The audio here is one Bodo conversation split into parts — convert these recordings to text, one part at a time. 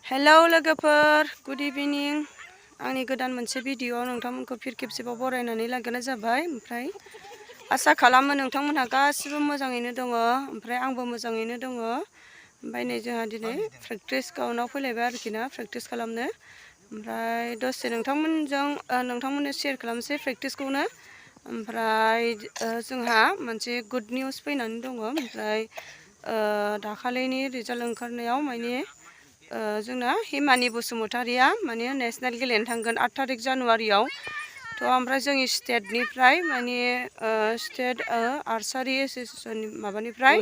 हेलौ लोगोफोर गुड इभिनिं आंनि गोदान मोनसे भिडिअ नोंथांमोनखौ फिर खेबसेबाव बरायनानै लागोनाय जाबाय। ओमफ्राय आसा खालामो नोंथांमोनहा गासिबो मोजाङैनो दङ, ओमफ्राय आंबो मोजाङैनो दङ। ओमफ्राय नै जोंहा दिनै प्रेक्टिस ग्राउन्डआव फैलायबाय आरोखि ना, प्रेक्टिस खालामनो। ओमफ्राय दसे नोंथांमोननो शेयार खालामसै प्रेक्टिसखौनो। ओमफ्राय जोंहा मोनसे गुड निउस फैनानै दङ। ओमफ्राय दाखालिनि रिजाल्ट ओंखारनायाव माने जोंना हिमानि बसुमतारिया माने नेसनेल गेलेनो थांगोन 8 थारिख जानुवारियाव। ओमफ्राय जोंनि स्टेटनिफ्राय माने स्टेट आर्सारि एसोसिएसन माबानिफ्राय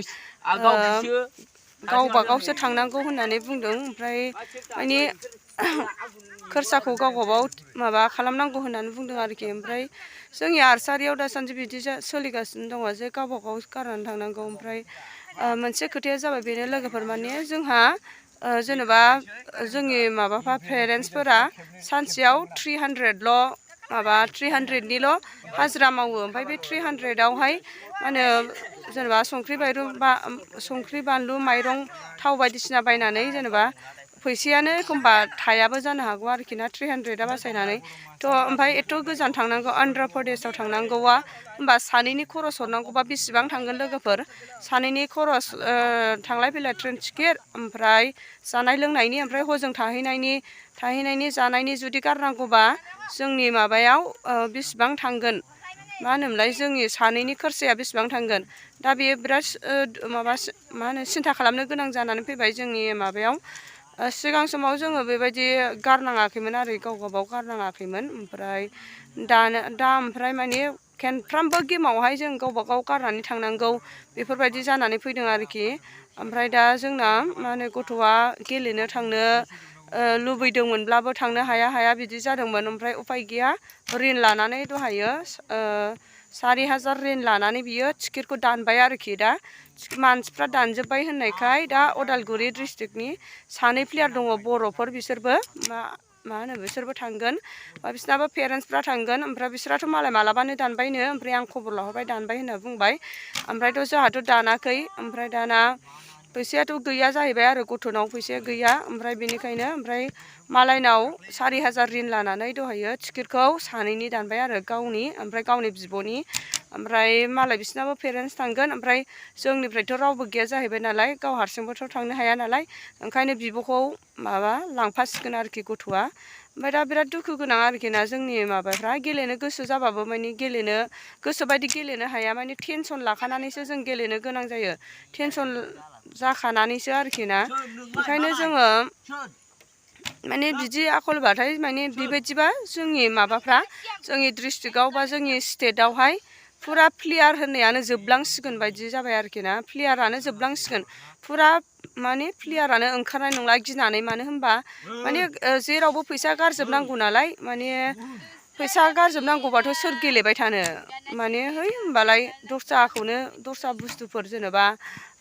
गावबागावसो थांनांगौ होननानै बुंदों। ओमफ्राय माने खरसाखौ गावबागाव माबा खालामनांगौ होननानै बुंदों आरोखि। ओमफ्राय जोंनि आर्सारियाव दासान्दि बिदि सोलिगासिनो दङ जे गावबागाव गारनानै थांनांगौ। ओमफ्राय मोनसे खोथाया जाबाय बेनो लोगोफोर, माने जोंहा जेनेबा जोंनि माबाफ्रा पेरेन्टसफोरा सानसेयाव 300निल' हाजिरा मावो। ओमफ्राय बे 300आवहाय मा होनो जेनेबा संख्रि बानलु माइरं थाव बायदिसिना बायनानै जेनेबा फैसायानो एखमबा थायाबो जानो हागौ आरोखि ना 300आ बासायनानै। ओमफ्राय एथ' गोजान थांनांगौ अन्ध्र प्रदेशआव थांनांगौआ, होमबा सानैनि खरस हरनांगौबा बेसेबां थांगोन लोगोफोर? सानैनि खरस थांलाय फैलाय ट्रेन टिकेट, ओमफ्राय जानाय लोंनायनि, ओमफ्राय हजों थाहैनायनि जानायनि जुदि गारनांगौबा जोंनि माबायाव बेसेबां थांगोन? मा होनोमोनलाय, जोंनि सानैनि खरसाया बेसेबां थांगोन? दा बेयो बिराद मा होनो सिन्था खालामनो गोनां जानानै फैबाय जोंनि माबायाव। सिगां समाव जोङो बेबायदि गारनाङाखैमोन आरो गावबागाव गारनाङाखैमोन। ओमफ्राय दा ओमफ्राय माने खेनफ्रामबो गेमावहाय जों गावबागाव गारनानै थांनांगौ बेफोरबायदि जानानै फैदों आरोखि। ओमफ्राय दा जोंना मा होनो गथ'आ गेलेनो थांनो लुबैदोंमोनब्लाबो थांनो हाया बिदि जादोंमोन। ओमफ्राय उफाय गैया, रिन लानानै दहायो 4,000 रिन लानानै बियो टिकेटखौ दानबाय आरोखि। दा मानसिफ्रा दानजोब्बाय होननायखाय दा उदालगुरि डिस्ट्रिक्टनि 2 प्लेयार दङ बर'फोर, बिसोरबो मा होनो बिसोरबो थांगोन, बिसोरनाबो पेरेन्टसफ्रा थांगोन। ओमफ्राय बिसोराथ' मालाय मालाबानो दानबायनो, ओमफ्राय आं खबर लाहरबाय दानबाय होनना बुंबाय। ओमफ्रायथ' जोंहाथ' दानाखै। ओमफ्राय दाना फैसायाथ' गैया जाहैबाय आरो गथ'नाव फैसाया गैया। ओमफ्राय बेनिखायनो मालायनाव 4,000 रिन लानानै दहायो टिकेटखौ सानैनि दानबाय आरो, गावनि ओमफ्राय गावनि बिब'नि। ओमफ्राय मालाय बिसोरनाबो पेरेन्टस थांगोन। ओमफ्राय जोंनिफ्रायथ' रावबो गैया जाहैबाय नालाय, गाव हारसिंबोथ' थांनो हाया नालाय, ओंखायनो बिब'खौ लांफासिगोन आरोखि गथ'आ। ओमफ्राय दा बिराद दुखु गोनां आरोखि ना, जोंनि माबाफ्रा गेलेनो गोसो जाबाबो माने गेलेनो गोसोबायदि गेलेनो हाया। माने टेनसन लाखानानैसो जों गेलेनो गोनां जायो, टेनसन जाखानानैसो आरोखि ना। ओंखायनो जोङो माने बिदि आखलबाथाय माने बेबायदिबा जोंनि माबाफ्रा जोंनि डिस्ट्रिक्टआव बा जोंनि स्टेटआवहाय फुरा प्लेयार होननायानो जोबलांसिगोन बायदि जाबाय आरोखि ना। प्लेयारानो जोबलांसिगोन, फुरा माने प्लेयारानो ओंखारनाय नंला गिनानै। मानो होनबा माने जेरावबो फैसा गारजोबनांगौ नालाय, माने फैसा गारजोबनांगौबाथ' सोर गेलेबाय थानो? माने होमबालाय दस्रा बुस्थुफोर जेनेबा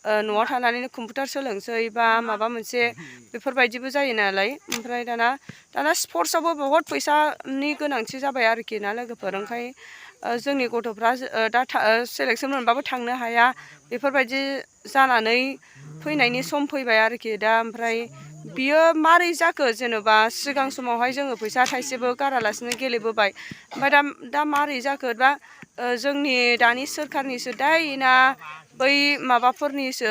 न'आव थानानैनो कम्पिउटार सोलोंसै बा माबा मोनसे बेफोरबायदिबो जायो नालाय। ओमफ्राय दाना स्पर्टसआवबो बहुद फैसानि गोनांथि जाबाय आरोखि ना लोगोफोर। ओंखाय जोंनि गथ'फ्रा दा सेलेक्सन मोनबाबो थांनो हाया बेफोरबायदि जानानै फैनायनि सम फैबाय आरोखि दा। ओमफ्राय बियो मारै जाखो? जेनेबा सिगां समावहाय जोङो फैसा थाइसेबो गारालासिनो गेलेबोबाय, ओमफ्राय दा मारै जाखो? दा जोंनि दानि सोरखारनिसो दाय ना बै माबाफोरनिसो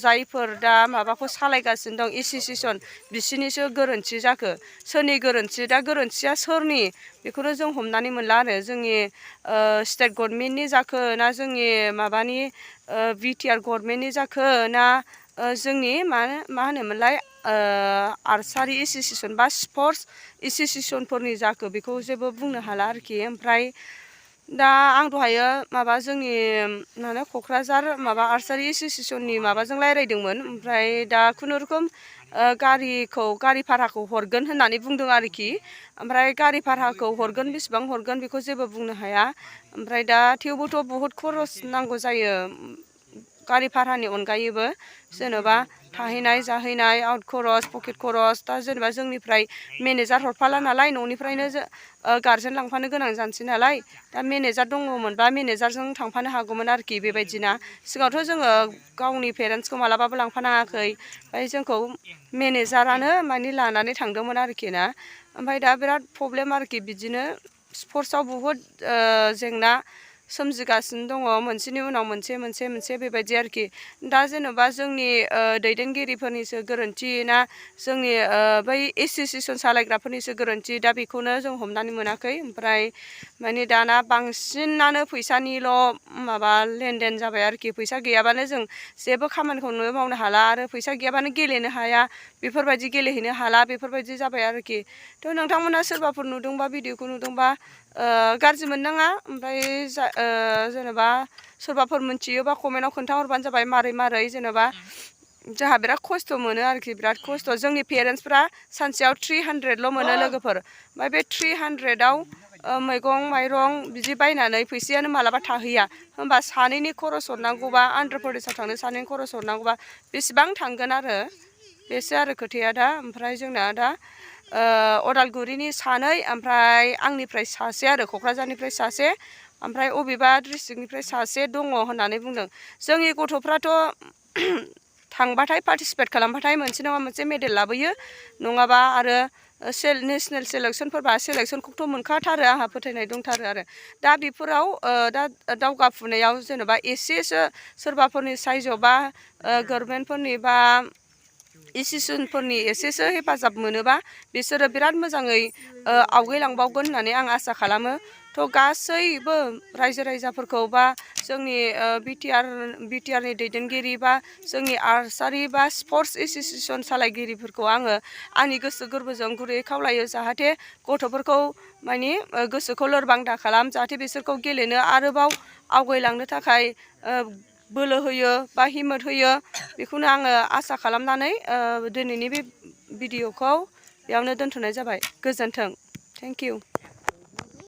जायफोर दा माबाखौ सालायगासिनो दं एसोसिएसन, बिसोरनिसो गोरोन्थि जाखो? सोरनि गोरोन्थि? दा गोरोन्थिया सोरनि बेखौनो जों हमनानै मोनला आरो। जोंनि स्टेट गभर्नमेन्टनि जाखो ना जोंनि माबानि बिटिआर गभर्नमेन्टनि जाखो ना जोंनि मा होनोमोनलाय आर्सारि एसोसिएसन बा स्पर्टस एसोसिएसनफोरनि जाखो बेखौ जेबो बुंनो हाला आरोखि। ओमफ्राय दा आं दहायो जोंनि क'क्राझार आर्सारि एसोसिएसननि माबाजों रायज्लायदोंमोन। ओमफ्राय दा खुनुरुखुम गारि भाराखौ हरगोन होननानै बुंदों आरोखि। ओमफ्राय गारि भाराखौ हरगोन, बेसेबां हरगोन बेखौ जेबो बुंनो हाया। ओमफ्राय दा थेवबोथ' बहुद खरस नांगौ जायो गारि भारानि अनगायैबो जेनेबा थाहैनाय जाहैनाय आउट खरस पकेट खरस दा जेनेबा जोंनिफ्राय मेनेजार हरफाला नालाय न'निफ्रायनो गारजेन लांफानो गोनां जानोसै नालाय दा मेनेजार दङमोनबा मेनेजारजों थांफानो हागौमोन आरोखि बेबायदिना सिगाङावथ' जोङो गावनि पेरेन्टसखौ मालाबाबो लांफानाङाखै ओमफ्राय जोंखौ मेनेजारानो माने लानानै थांदोंमोन आरोखि ना ओमफ्राय दा बिराद प्रब्लेम आरोखि बिदिनो स्पर्ट्सआव बुहुद जेंना सोमजिगासिनो दङ मोनसेनि उनाव मोनसे बेबायदि आरोखि दा जेनेबा जोंनि दैदेनगिरिफोरनिसो गोरोन्थि ना जोंनि बै एस'सियेसन सालायग्राफोरनिसो गोरोन्थि दा बेखौनो जों हमनानै मोनाखै ओमफ्राय माने दाना बांसिनानो फैसानिल' माबा लेनदेन जाबाय आरोखि फैसा गैयाबानो जों जेबो खामानिखौनो मावनो हाला आरो फैसा गैयाबानो गेलेनो हाया बेफोरबायदि गेलेहैनो हाला बेफोरबायदि जाबाय आरोखि थ' नोंथांमोना सोरबाफोर नुदोंबा भिडिअखौ नुदोंबा गाज्रि मोननाङा ओमफ्राय जेनेबा सोरबाफोर मिन्थियोबा कमेन्टआव खोन्थाहरबानो जाबाय मारै जेनेबा जोंहा बिराद खस्थ' मोनो आरोखि बिराद खस्थ' जोंनि पेरेन्टसफ्रा सानसेयाव 300ल' मोनो लोगोफोर ओमफ्राय बे 300आव मैगं माइरं बिदि बायनानै फैसायानो मालाबा थाहैया होमबा सानैनि खरस हरनांगौबा आन्ध्र प्रदेशआव थांनो सानैनि खरस हरनांगौबा बेसेबां थांगोन आरो बेसो आरो खोथाया दा ओमफ्राय जोंना दा अदालगुरिनि सानै ओमफ्राय आंनिफ्राय सासे आरो क'क्राझारनिफ्राय सासे ओमफ्राय अबेबा डिस्ट्रिक्टनिफ्राय सासे दङ होननानै बुंदों जोंनि गथ'फ्राथ' थांबाथाय पार्टिसिपेट खालामबाथाय मोनसे नङा मोनसे मेडेल लाबोयो नङाबा आरो नेसनेल सेलेक्सनफोरबा सेलेक्सनखौथ' मोनखाथारो आंहा फोथायनाय दंथारो आरो दा बेफोराव दा दावगाफुनायाव जेनेबा एसेसो सोरबाफोरनि साइजआव बा गभर्नमेन्टफोरनि बा इन्स्टिटिउसनफोरनि एसेसो हेफाजाब मोनोबा बिसोरो बिराद मोजाङै आवगायलांबावगोन होननानै आं आसा खालामो थ' गासैबो रायजो राजाफोरखौ बा जोंनि बिटिआरनि दैदेनगिरि बा जोंनि आर्सारि बा स्पर्ट्स एस'सियेसन सालायगिरिफोरखौ आङो आंनि गोसो गोरबोजों गुरैयै खावलायो जाहाथे गथ'फोरखौ माने गोसोखौ लोरबां दा खालाम जाहाथे बिसोरखौ गेलेनो आरोबाव आवगायलांनो थाखाय बोलो होयो बा हिम्मत होयो बेखौनो आङो आसा खालामनानै दिनैनि बे भिडिअखौ बेयावनो दोनथ'नाय जाबाय गोजोन्थों थेंक इउ